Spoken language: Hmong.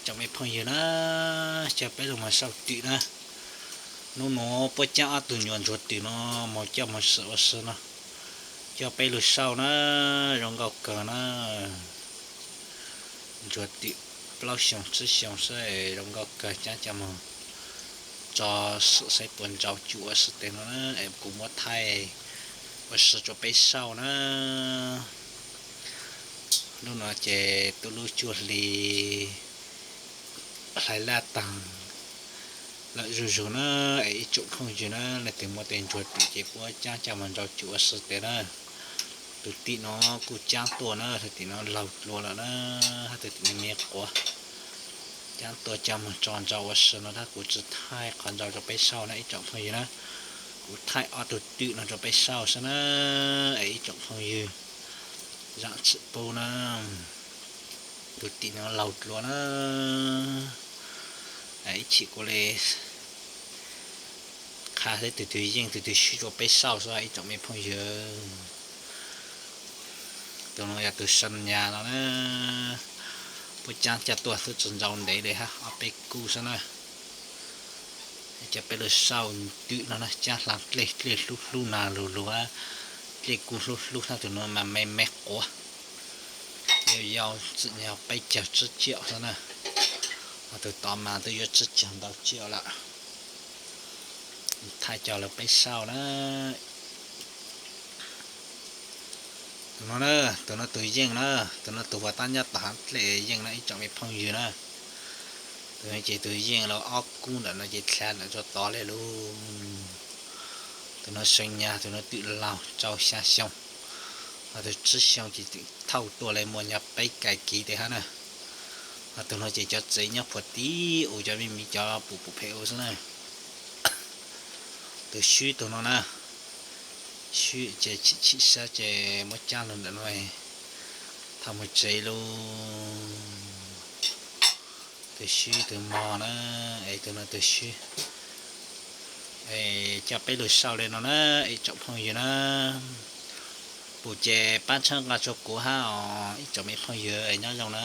Tsoom me phooj ywg na, coj peb lug moog sau twm na. Nub nuav puab caab ob tug nyuas ntsuag twm no moog coj moog xwm ua si no, coj peb lug sau na, zoo nkauj kawg na. Ntsuag twm plaub xyoo tsib xyoo xwb, zoo nkauj kawg, caab coj moog tso xwm saib puas ntsau cum ua si tes no na, es kuv muab thaij ua si rua peb sau na. Nub nuav ces tub lub cuaj hli hlais laj taag lawm zuj zug na, es ib tsoom phooj ywg na, leej twg muaj tej ntsuag twm ces puab caab coj moog ntsau cum ua si tes na. Tug tim no kuj caab tuaj na, tug tim no laug dlua lawm na, hab tug tim no me quav. Caab tuaj coj moog tso ntsau ua si no hab kuv tsi thaij qhov ntsau rua peb sau na ib tsoom phooj ywg na. Kuv thaij ob tug twm no rua peb sau xwb na, es ib tsoom phooj ywg zaam tsi pub na. Tug tim no laug dlua na, ib chim kuv le qha tug twg yeej tug twg swb rua peb sau xwb ib tsoom me phooj ywg. Tug no yog tug sau nyas no na, puab caab coj tuaj xwb tsi ntsau ntev le hab ob peb kub xwb na. Coj peb lug sau twm no na, caab hlaa dlej, dlej hlub hlub na lug lug, dlej kub hlub hlub hab tug no mas me me quav. Yau yau txwm yog peb caug tsib tsiaum xwb na, hos tug tod mas twb yuav tsib caug ntau tsiaum lawm. Thaij coj lug peb sau na. Tug no na, tug no tug yeej na, tug no tug huas tab nyob tom hav dlej yeej na ib tsoom me phooj ywg na. Tug no ces tug yeej lug ob kub ntawm no ces dlha ntawm rua tod le lug. Tug no sau nyas, tug no twm laug rau xya xyoo, hos tug tsib xyoo ces twm thauj tuaj le muaj nyog peb kais kiv tes hab na. Hos tug no ces cov tsev nyob puag tim u cov me miv cov pum pum phem u xwb na. Tug swb tug no na, swb ces chim chim sab ces muab caab lug ntawm no, thaum moog tsev lug. Tug swb tug mog na, es tug no tug swb. Es coj peb lug sau le no na, ib tsoom phooj ywg na. Pum ces pab tshawb nqa rua kuv hab os ib tsoom me phooj ywg, es nyob zoo na.